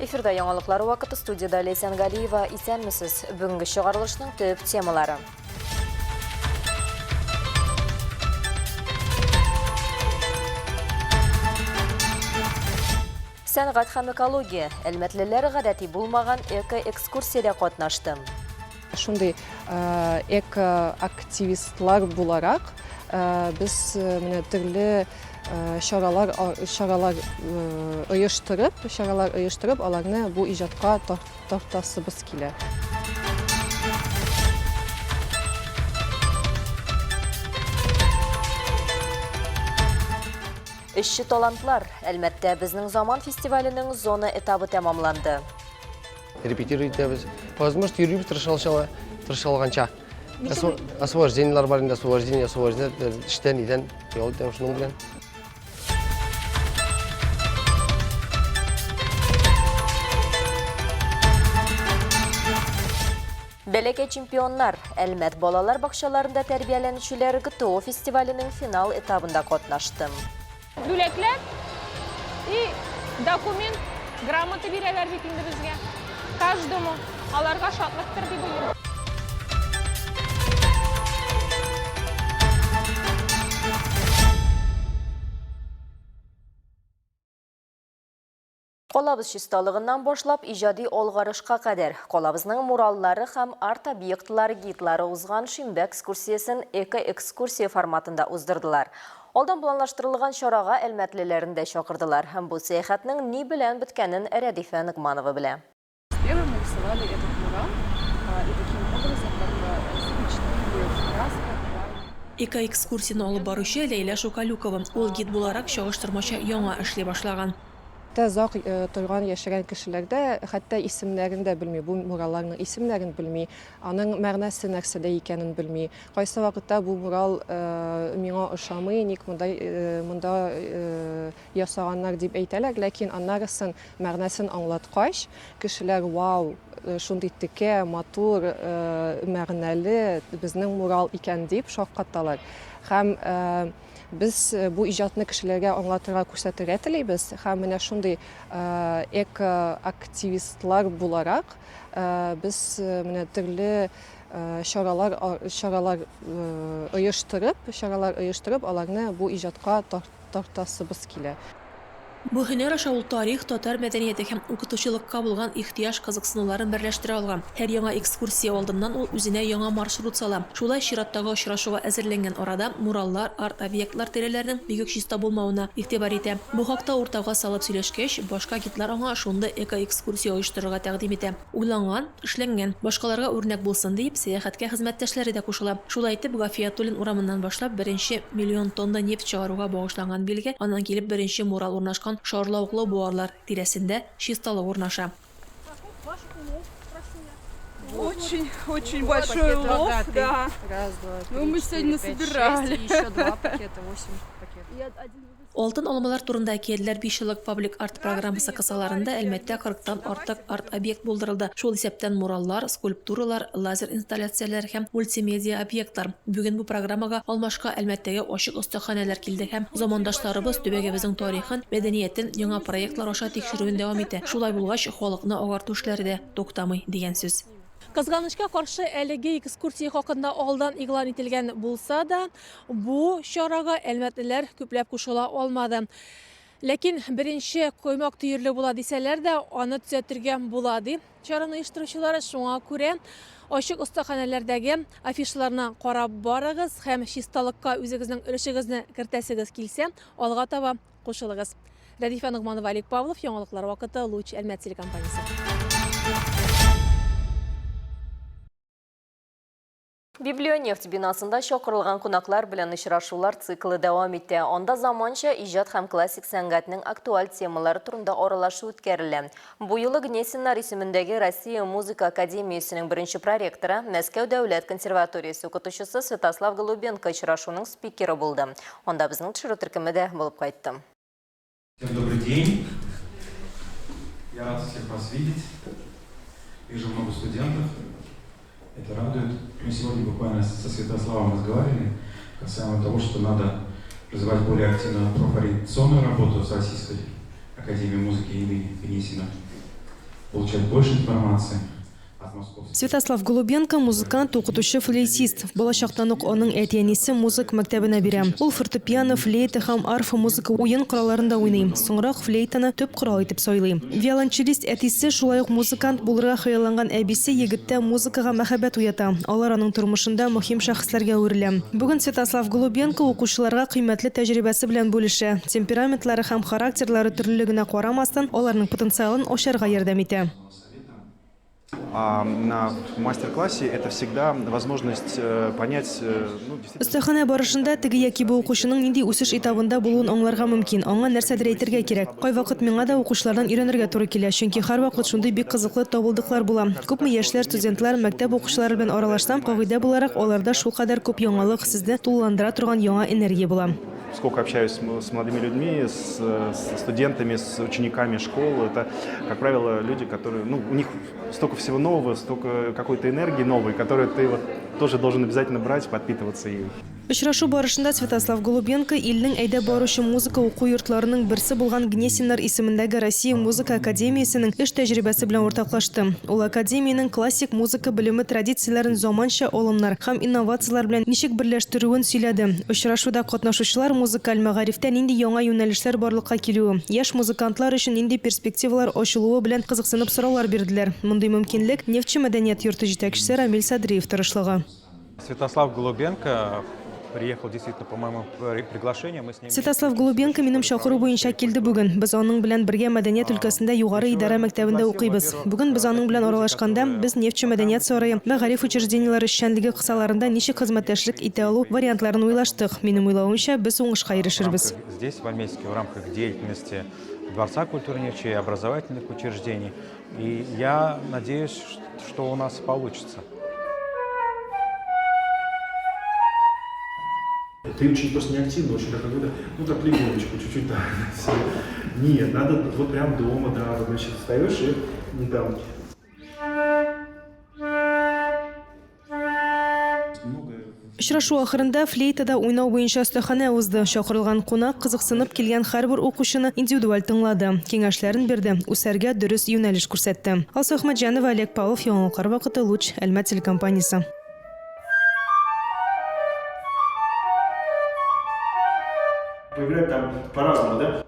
Эфирда яңалыклар вакыты студияда Ләйсән Галиева. Исәнмесез. Бүгенге чыгарылышның төп темалары. Сәнгать һәм экология. Әлмәтлеләр гадәти булмаган эко-экскурсиядә катнашты. Шундый экоактивистлар буларак, без менә төрле чаралар чаралар оештырып, чаралар оештырып, аларны бу иҗатка тартасыбыз килә. Эшче талантлар. Әлмәттә Безнең заман фестиваленең зона этабы тәмамланды. Репетировать итәбез. По возможности йөрибез тырыша тырыша алганча. Освобождениелар бар инде, освобождение, освобождение, эштән, идән, ял итәм шуның белән. Бәләкәй чемпионнар Әлмәт балалар бакчаларында тәрбияләнүчеләр ГТО фестиваленең финал этабында катнашты. Бүләкләр и документ, грамота бирәләр бит инде безгә. Каждому. Аларга шатлыктыр дип уйлыйм. Калабыз чисталыгыннан башлап иҗади алгарышка кадәр. Калабызның мураллары һәм арт-объектлар гидлары узган шимбә экскурсиясен эко-экскурсия форматында уздырдылар. Алдан планлаштырылган чарага әлмәтлеләрен дә чакырдылар. Һәм бу сәяхәтнең ни белән беткәнен Рәдифә Ногманова белә. Первым мы рисовали этот мурал, и таким образом как бы запечатлели в красках. Экоэкскурсияне алып баручы Ләйлә Шукалюкова. Ул гид буларак чагыштырмача яңа эшли башлаган. Хәтта озак торган, яшәгән кешеләр дә хәтта исемнәрен дә белми, бу муралларның исемнәрен белми, аның мәгънәсе нәрсәдә икәнен белми. Кайсы вакытта бу мурал миңа ошамый, ник монда монда ясаганнар дип әйтәләр, ләкин аннарысын мәгънәсен аңлаткач, кешеләр вау, шундый текә, матур, мәгънәле безнең мурал икән дип шаккаталар. Һәм Без бу иҗатны кешеләргә аңлатырга, күрсәтергә телибез һәм менә шундый экоактивистлар буларак без менә төрле чаралар чаралар оештырып, чаралар оештырып, аларны бу иҗатка тартасыбыз килә. Бу һөнәр аша ул тарих, татар мәдәнияте һәм укытучылыкка булган ихтыяҗ-кызыксынуларын берләштерә алган. Һәр яңа экскурсия алдыннан ул үзенә яңа маршрут сала. Шулай чираттагы очрашуга әзерләнгән арада мураллар, арт-объектлар тирәләренең бик үк чиста булмавына игътибар итә. Бу хакта уртага салып сөйләшкәч, башка гидлар аңа шундый экоэкскурсия оештырырга тәкъдим итә. Уйланган, эшләнгән. Башкаларга үрнәк булсын диеп, сәяхәткә хезмәттәшләре дә кушыла. Шулай итеп, Гафиятуллин урамыннан башлап, беренче миллион тонна нефть чыгаруга багышланган билге, аннан килеп беренче мурал урнашкан шарлавыклы буарлар тирәсендә чисталык урнаша. Очень, очень большой улов, да. Раз, два, три, Ну, мы сегодня четыре, пять, насобирали. шесть, и еще два пакета, восемь пакетов. Алтын алмалар турында әкиятләр бишьеллык паблик-арт программасы кысаларында Әлмәттә кырыктан артык арт-объект булдырылды, шул исәптән мураллар, скульптуралар, лазер инсталляцияләр һәм мультимедиа объектлар. Бүген бу программага алмашка Әлмәттәге ачык остаханәләр килде һәм замандашларыбыз төбәгебезнең тарихын, мәдәниятен яңа проектлар аша тикшерүен дәвам итә. Шулай булгач, халыкны агарту эшләре дә туктамый, дигән сүз. Кызганычка каршы, әлеге экскурсия хакында алдан игълан ителгән булса да, бу чарага әлмәтлеләр күпләп кушыла алмады. Ләкин беренче коймак төерле була дисәләр дә, аны төзәтергә була, ди чараны оештыручылар. Шуңа күрә ачык остаханәләрдәге афишаларны карап барыгыз һәм чисталыкка үзегезнең өлешегезне кертәсегез килсә, алга таба Кушылыгыз. Рәдифә Ногманова, Олег Павлов, Яңалыклар вакыты, Луч, Әлмәт телекомпаниясе. Библионефть бинасында чакырылган кунаклар белән очрашулар циклы дәвам итә. Анда заманча иҗат һәм классик сәнгатьнең актуаль темалары турында аралашу үткәрелә. Бу юлы Гнесиннар исемендәге Россия музыка академиясенең беренче проректоры, Мәскәү дәүләт консерваториясе укытучысы Святослав Голубенко очрашуның спикеры булды. Анда безнең төшерү төркеме дә булып кайтты. Всем добрый день. Я рад всех вас видеть. Вижу много студентов. Это радует. Мы сегодня буквально со Святославом разговаривали касаемо того, что надо развивать более активно профориентационную работу с Российской Академией музыки имени Гнесина. получать больше информации от московских. Святослав Голубенко, музыкант, укытучы, флейтист. Балачактан ук аның әти-әнисе музыка мәктәбенә бирә. Ул фортепиано, флейта һәм арфа музыка уен коралларында уйный. Соңрак флейтаны төп корал итеп сайлый. Виолончелист әтисе, шулай ук музыкант булырга хыялланган әбисе егеттә музыкага мәхәббәт уята. Алар аның тормышында мөһим шәхесләргә әверелә. Бүген Святослав Голубенко укучыларга кыйммәтле тәҗрибәсе белән бүлешә, темпераментлары һәм характерлары төрлелегенә карамастан, аларның потенциалын ачарга ярдәм итә. А на мастер-классе это всегда возможность э, понять, э, ну, действительно... Остаханә барышында теге яки бу укучының нинди үсеш этабында булуын аңларга мөмкин, аңа нәрсәдер әйтергә кирәк. Кайвакыт миңа да укучылардан өйрәнергә туры килә, чөнки һәрвакыт шундый бик кызыклы табылдыклар була. Күпме яшьләр, студентлар, мәктәп укучылары белән аралашсам, кагыйдә буларак, аларда шулкадәр күп яңалык, сезне тулыландыра торган яңа энергия була. Сколько общаюсь с молодыми людьми, с студентами, с учениками школ, это, как правило, люди, которые, ну, у них столько всего нового, столько какой-то энергии новой, которую ты вот тоже должен обязательно брать, подпитываться ею. Очрашу барышында Святослав Голубенко илнең әйдәп баручы музыка уку йортларының берсе булган Гнесиннар исемендәге Россия музыка академиясенең эш тәҗрибәсе белән уртаклашты. Ул академиянең классик музыка белеме традицияләрен заманча алымнар һәм инновацияләр белән ничек берләштерүен сөйләде. Очрашуда катнашучылар музыкаль мәгарифтә нинди яңа юнәлешләр барлыкка килүе, яшь музыкантлар өчен нинди перспективалар ачылуы белән кызыксынып сораулар бирделәр. Мондый мөмкинлек, Нефтьче мәдәният йорты җитәкчесе Рамил Садриев тырышлыгы. Святослав Голубенко приехал действительно по моему приглашению. Мы с ним... Святослав Голубенко минем чакыру буенча килде бүген. Без аның белән бергә мәдәният өлкәсендә югары идарә мәктәбендә укыйбыз. Бүген без аның белән аралашканда, без Нефтьче мәдәният сарае, мәгариф учреждениеләре эшчәнлеге кысаларында ничек хезмәттәшлек итә алу вариантларын уйлаштык. Минем уйлавымча, без уңышка ирешербез. Здесь, в Альметьевске, в рамках деятельности Дворца культуры Нефтчи и образовательных учреждений. И я надеюсь, что у нас получится. Ты очень просто неактивно, очень как будто, ну так легонечко, чуть-чуть, да, все. Нет, надо вот прям дома, да, вот, значит, встаешь и ну, там. Очрашу ахырында флейтада уйнау буенча остаханә узды. Чакырылган кунак кызыксынып килгән һәрбер укучыны индивидуаль тыңлады, киңәшләрен бирде, үсәргә дөрес юнәлеш күрсәтте. Алсу Әхмәтҗанова, Олег Павлов, Яңалыклар вакыты, Луч, Әлмәт телекомпаниясе. Поиграть там по-разному, да?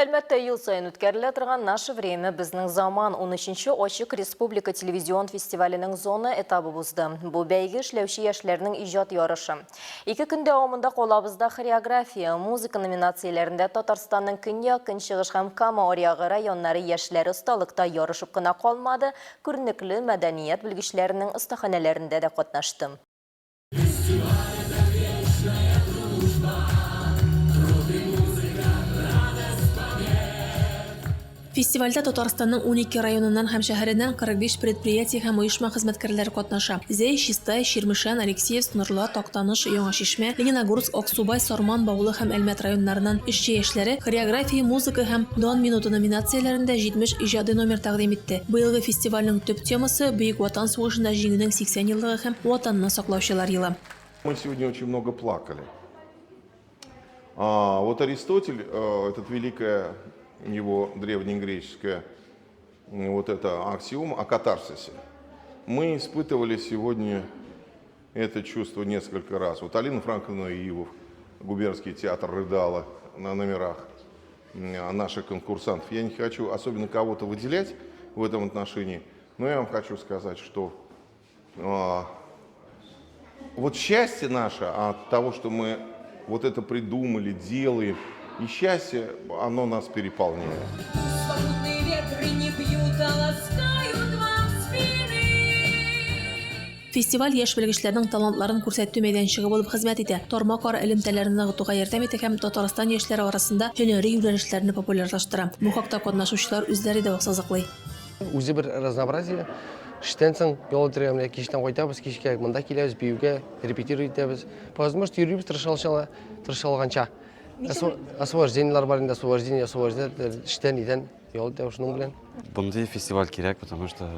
Әлмәттә ел саен үткәрелә торган «Наше время. Безнең заман» 13нче ачык республика телевизион фестиваленең зона этабы узды. Бу бәйге эшләүче яшьләрнең иҗат ярышы. Ике көн дәвамында калабызда хореография, музыка номинацияләрендә Татарстанның көньяк, көнчыгыш һәм Кама аръягы районнары яшьләре осталыкта ярышып кына калмады, күренекле мәдәният белгечләренең остаханәләрендә дә катнашты. Фестивальдә Татарстанның 12 районыннан һәм шәһәреннән 45 предприятие һәм оешма хезмәткәрләре катнаша. Зәй, Чистай, Чирмешән, Алексеевск, Норлат, Актаныш, Яңа Чишмә, Лениногорск, Аксубай, Сарман, Баулы һәм Әлмәт районнарыннан эшче яшьләре Хореография, музыка һәм Дан минуты номинацияләрендә 70 иҗади номер тәкъдим итте. Быелгы фестивальнең төп темасы, Бөек Ватан сугышында Җиңүнең 80 еллыгы һәм Ватанны саклаучылар елы. Мы сегодня очень много плакали. А, вот Аристотель, э, этот великая его древнегреческая вот эта аксиома о катарсисе. Мы испытывали сегодня это чувство несколько раз. Вот Алина Франковна Ивов, губернский театр, рыдала на номерах наших конкурсантов. Я не хочу особенно кого-то выделять в этом отношении, но я вам хочу сказать, что а, вот счастье наше от того, что мы вот это придумали, делаем, и счастье, оно нас переполняет. Свободные ветры не бьют, а ласкают вам спины. Фестиваль яшь белгечләрнең талантларын күрсәтү мәйданчыгы булып хезмәт итә, тармакара элемтәләрне ныгытуга ярдәм итә һәм Татарстан яшьләре арасында һөнәри юнәлешләрне популярлаштыра. Бу хакта катнашучылар үзләре дә ассызыклый. Үзе бер разнообразие. Эштән соң ял итәргә менә кичтән кайтабыз, кичкә монда киләбез, биюгә, репетировать итәбез. По возможности йөрибез тырыша тырыша алганча. Освобождениеләр бар инде, освобождение, освобождение, эштән, нидән ял итәбез шуның белән. Мондый фестиваль кирәк, потому что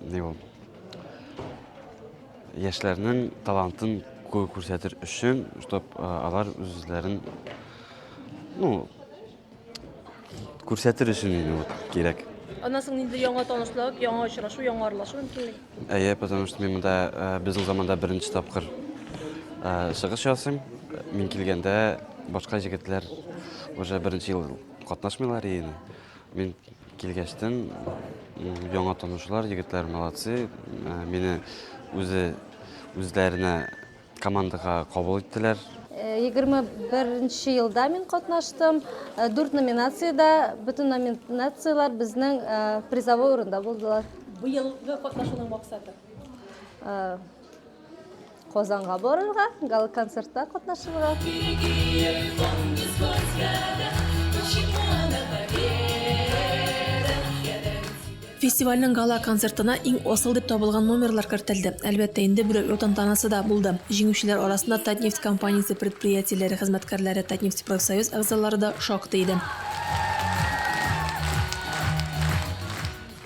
ни ул яшьләрнең талантын күрсәтер өчен, чтоб алар үзләрен ну Күрсәтер өчен инде вот кирәк. Аннан соң нинди яңа танышлык, яңа очрашу, яңа аралашу мөмкинлеге? Әйе, потому что мин монда э, безнең заманда беренче тапкыр э, чыгыш ясыйм. Мин килгәндә башка җегетләр уже беренче ел катнашмыйлар иде. Мин килгәчтен яңа танышулар, егетләр молодцы. Э, мине үзе үзләренә Командага кабул иттеләр. 21 нче елда мин катнаштым. Дүрт номинациядә, бөтен номинацияләр безнең призовой урында булдылар. Быелгы катнашуның максаты? Казанга барырга, гала-концертта катнашырга. Фестивальнең гала-концертына иң асыл дип табылган номерлар кертелде. Әлбәттә инде, бүләкләү тантанасы да булды. Җиңүчеләр арасында Татнефть компаниясе предприятиеләре хезмәткәрләре, Татнефтьпрофсоюз әгъзалары да шактый иде.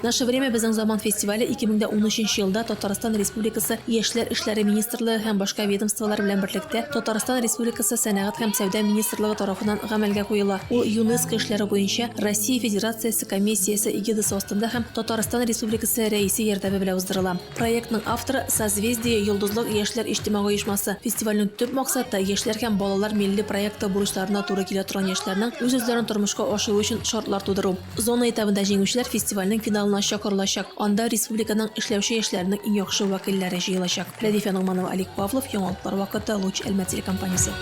Наше время Безнең заман фестивале 2013 елда Татарстан Республикасы Яшьләр эшләре министрлыгы һәм башка ведомстволар белән берлектә Татарстан Республикасы Сәнәгать һәм сәүдә министрлыгы тарафыннан гамәлгә куела. Ул ЮНЕСКО эшләре буенча Россия Федерациясе комиссиясе эгидасы астында һәм Татарстан Республикасы Рәисе ярдәме белән уздырыла. Проектның авторы, Созвездие, Йолдызлык яшьләр иҗтимагый оешмасы. Фестивальнең төп максаты, Яшьләр һәм балалар милли проекты бурычларына туры килә торган яшьләрнең үз-үзләрен тормышка ашыру өчен шартлар тудыру. Зона этабында җиңүчеләр фестивальнең финалына чакырылачак, анда республиканың эшләүче яшьләренең иң яхшы вәкилләре җыелачак. Рәдифә Ногманова, Олег Павлов, Яңалыклар вакыты, Луч Әлмәт телекомпаниясе.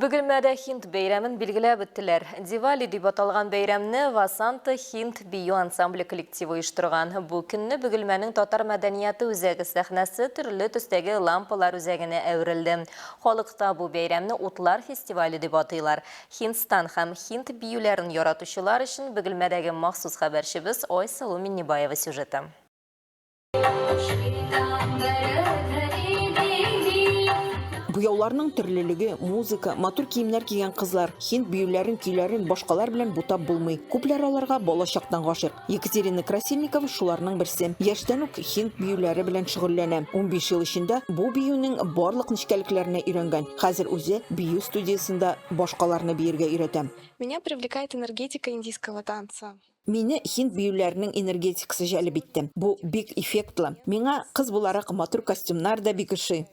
Бөгелмәдә һинд бәйрәмен билгеләп үттеләр. Дивали дип аталган бәйрәмне Васанта һинд бию ансамбле коллективы оештырган. Бу көнне Бөгелмәнең татар мәдәнияте үзәге сәхнәсе төрле төстәге лампалар үзәгенә әверелде. Халыкта бу бәйрәмне Утлар фестивале дип атыйлар. Һиндстан һәм һинд биюләрен яратучылар өчен Бөгелмәдәге махсус хәбәрчебез Айсылу Миннебаева сюжеты. Буяуларның төрлелеге, музыка, матур киемнәр кигән кызлар, һинд биюләрен, көйләрен башкалар белән бутап булмый. Күпләр аларга балачактан гашыйк. Екатерина Красильникова шуларның берсе. Яшьтән үк һинд биюләре белән шөгыльләнә. 15 ел эчендә бу биюнең барлык нечкәлекләренә өйрәнгән. Хәзер үзе бию студиясендә башкаларны биергә өйрәтә. Меня привлекает энергетика индийского танца. Мине һинд биюләренең энергетикасы җәлеп итте. Бу бик эффектлы. Миңа, кыз буларак, матур костюмнар да бик ошый.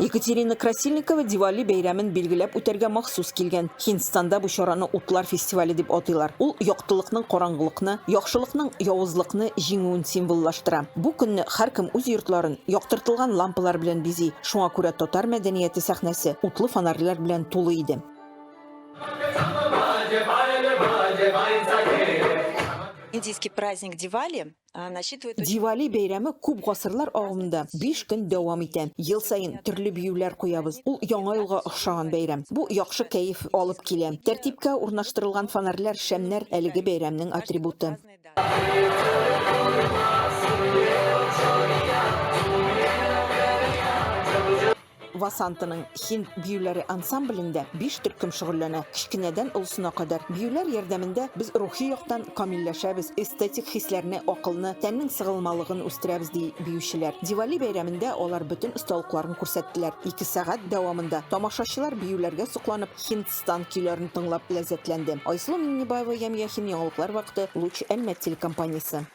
Екатерина Красильникова Дивали бәйрәмен билгеләп үтәргә махсус килгән. Һиндстанда бу чараны Утлар фестивале дип атыйлар. Ул яктылыкның караңгылыкны, яхшылыкның явызлыкны җиңүен символлаштыра. Бу көнне һәркем үз йортларын яктыртылган лампалар белән бизи. Шуңа күрә татар мәдәнияте сәхнәсе утлы фонарьлар белән тулы иде. Индийский праздник Дивали насчитывает. Дивали бәйрәме күп гасырлар агымында биш көн дәвам итә. Ел саен төрле биюләр куябыз. Ул Яңа елга охшаган бәйрәм. Бу яхшы кәеф алып килә. Тәртипкә урнаштырылган фонарьлар, шәмнәр, әлеге бәйрәмнең атрибуты. Васантының һинд биюләре ансамблендә биш төркем шөгыльләнә, кечкенәдән олысына кадәр. Биюләр ярдәмендә без рухи яктан камилләшәбез, эстетик хисләрне, акылны, тәннең сыгылмалыгын үстерәбез, ди биючеләр. Дивали бәйрәмендә алар бөтен осталыкларын күрсәттеләр. Ике сәгать дәвамында тамашачылар биюләргә сокланып, Һиндстан көйләрен тыңлап ләззәтләнде. Айсылу Миңнебаева, Ямь Яхин, Яңалыклар вакыты, Луч, Әлмәт телекомпаниясе.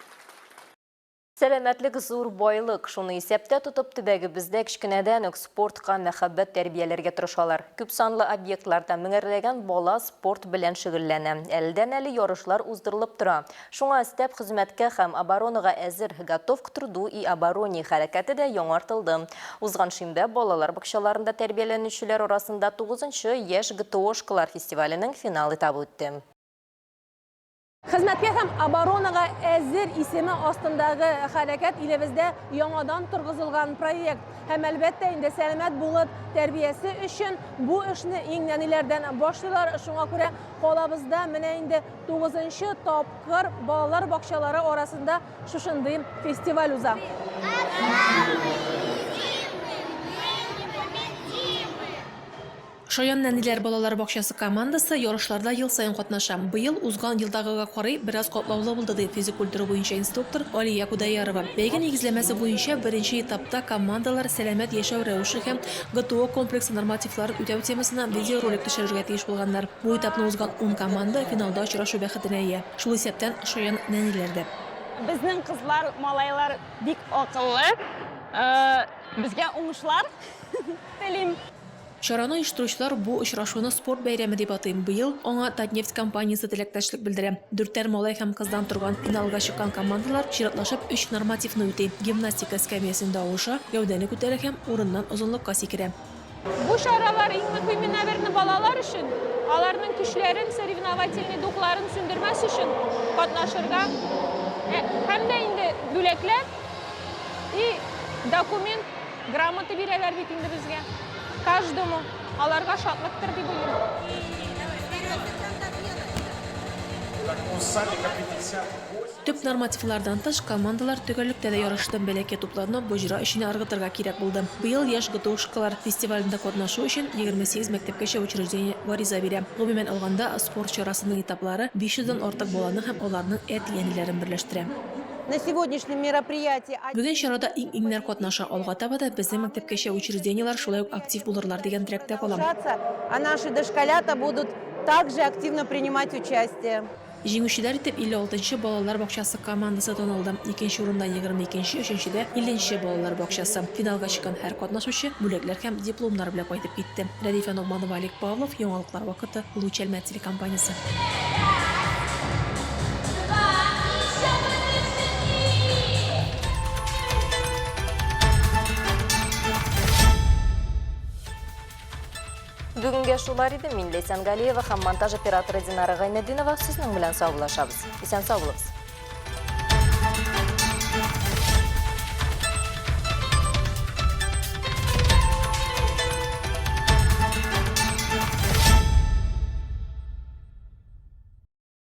Сәламәтлек зур байлык. Шуны исәптә тотып, төбәгебездә кечкенәдән үк спортка мәхәббәт тәрбияләргә тырышалар. Күпсанлы объектларда меңәрләгән бала спорт белән шөгыльләнә. Әледән-әле ярышлар уздырылып тора. Шуңа өстәп, хезмәткә һәм оборонага әзер, Готов к труду и обороне хәрәкәте дә яңартылды. Узган шимбә балалар бакчаларында тәрбияләнүчеләр арасында тугызынчы Яшь ГТОшкалар фестиваленең финал этабы үтте. Хезмәткә һәм оборонага әзер исеме астындагы хәрәкәт илебездә яңадан торгызылган проект. Һәм, әлбәттә инде, сәламәт булып тәрбиясе өчен бу эшне иң нәниләрдән башлыйлар. Шуңа күрә Калабызда менә инде тугызынчы тапкыр балалар бакчалары арасында шушындый фестиваль уза. Шаян нәниләр балалар бакчасы командасы ярышларда ел саен катнаша. Быел узган елдагыга карый бераз катлаулы булды, ди физик культура буенча инструктор Алия Кудаярова. Бәйге нигезләмәсе буенча беренче этапта командалар сәламәт яшәү рәвеше һәм ГТО комплексы нормативларын үтәү темасына видеоролик төшерергә тиеш булганнар. Бу этапны узган ун команда финалда очрашу бәхетенә ия. Шул исәптән, Шаян нәниләр дә. Безнең кызлар, малайлар бик акыллы. Безгә уңышлар телим. Чараны оештыручылар бу очрашуны спорт бәйрәме дип атый. Быел аңа Татнефть компаниясе теләктәшлек белдерә. Дүртәр малай һәм кыздан торган финалга чыккан командалар чиратлашып өч нормативны үти, гимнастика эскәмиясендә авыша, гәүдәне күтәрә һәм урыннан озынлыкка сикерә. Бу чаралар иң мөһиме, наверное, балалар өчен, аларның көчләрен, соревновательный духларын сүндермәс өчен катнашырга. Һәм дә инде бүләкләр и документ, грамота бирәләр бит инде безгә. Каждому. Аларга шатлыктыр дип уйлыйм. Төп нормативлардан тыш, командалар төгәллектә дә ярышты, бәләкәй тупларны боҗра эченә ыргытырга кирәк булды. Быел Яшь ГТОшкалар фестивалендә катнашу өчен 28 мәктәпкәчә учреждение гариза бирә. Гомумән алганда, спорт чарасының этаплары 500 дән артык баланы һәм аларның әти-әниләрен берләштерә. На сегодняшнем мероприятии. Бүген чарада иң-иңнәр катнаша. Алга таба да безнең мәктәпкәчә учреждениеләр шулай ук актив булырлар дигән теләктә калам. А наши дошколята будут также активно принимать участие. Җиңүчеләр итеп 56 нчы балалар бакчасы командасы танылды. Икенче урында 22 нче, өченчедә 50 нче балалар бакчасы. Финалга чыккан һәр катнашучы бүләкләр һәм дипломнар белән кайтып китте. Рәдифә Ногманова, Олег Павлов, Яңалыклар вакыты, Луч Әлмәт телекомпаниясе. Бүгенгә шулар иде. Мин Ләйсән Галиева һәм монтаж операторы Динара Гайнетдинова сезнең белән саубуллашабыз. Исән сау булыгыз.